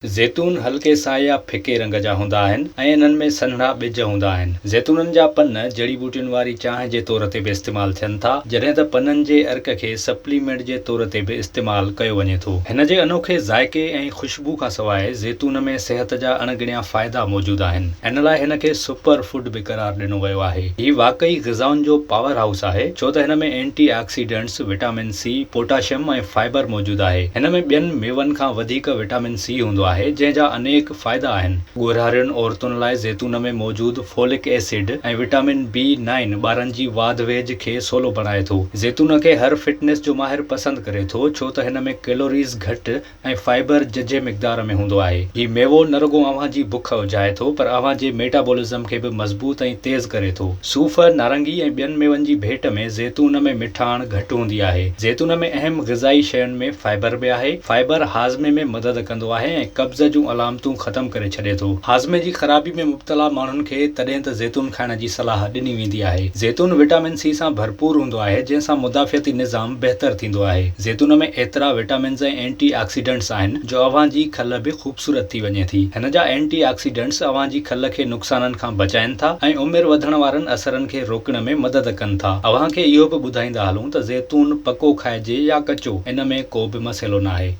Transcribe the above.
زيتون هلڪي سائي يا ڦڪي رنگ جا هوندا آهن ۽ انهن ۾ سنهڙا ٻج هوندا آهن. زيتونن جا پن جڙي ٻوٽين واري چانهه جي طور تي به استعمال ٿين ٿا، جڏهن ته پنن جي عرق کي سپليمينٽ جي طور تي به استعمال ڪيو وڃي ٿو. هن جي انوکي ذائقي ۽ خوشبو کان سواء زيتون ۾ صحت جا اڻ ڳڻيا فائدا موجود آهن. ان لاء هن کي سپر فوڊ به قرار ڏنو ويو آهي. هي واقعي غذائن جو پاور هائوس آهي، ڇو ته هن ۾ anti oxidants, vitamin C, potassium ۽ fibre موجود آهي. هن ۾ ٻين ميون کان وڌيڪ وٽامن سي هوندو آهي، جنهن جا انيڪ فائدا آهن. ڳورهارين عورتن لاء زيتون ۾ موجود folic acid ۽ vitamin B nine ٻارن جي واڌ ويجهه کي سولو بڻائي ٿو. زيتون کي هر فٽنس جو ماهر پسند ڪري ٿو، ڇو ته هن ۾ ڪيلوريز گهٽ ۽ فائبر ججهي مقدار ۾ هوندو آهي. هي ميوو نه رڳو اوهان جي بک اجهائي ٿو پر اوهان جي ميٽابولزم کي به مضبوط ۽ تيز ڪري ٿو. صوف، نارنگي ۽ ٻين ميون جي ڀيٽ ۾ زيتون ۾ مٺاڻ گهٽ هوندي آهي. زيتون ۾ اهم غذائي شين ۾ فائبر به آهي. فائبر هاضمي ۾ مدد ڪندو آهي ۽ قبض جون علامتون ختم ڪري ڇڏي ٿو. هاضمي جي خرابي ۾ مبتلا ماڻهن کي تڏهن ته زيتون کائڻ جي صلاح ڏني ويندي آهي. زيتون وٽامن سي سان ڀرپور هوندو آهي جنهن سان مدافعتي نظام بهتر ٿيندو آهي. زيتون ۾ ايترا وٽامنز ۽ اينٽي آڪسيڊنٽس آهن جو اوهان جي کل به خوبصورت ٿي وڃي ٿي. هن جا اينٽي آڪسيڊنٽس اوهان جي کل کي نقصانن کان بچائين ٿا ۽ عمر وڌڻ وارن اثرن کي روڪڻ ۾ مدد ڪن ٿا. اوهان کي اهو به ٻڌائيندا هلون ته زيتون پڪو کائجي يا ڪچو ان ۾ ڪو به مسئلو ناهي.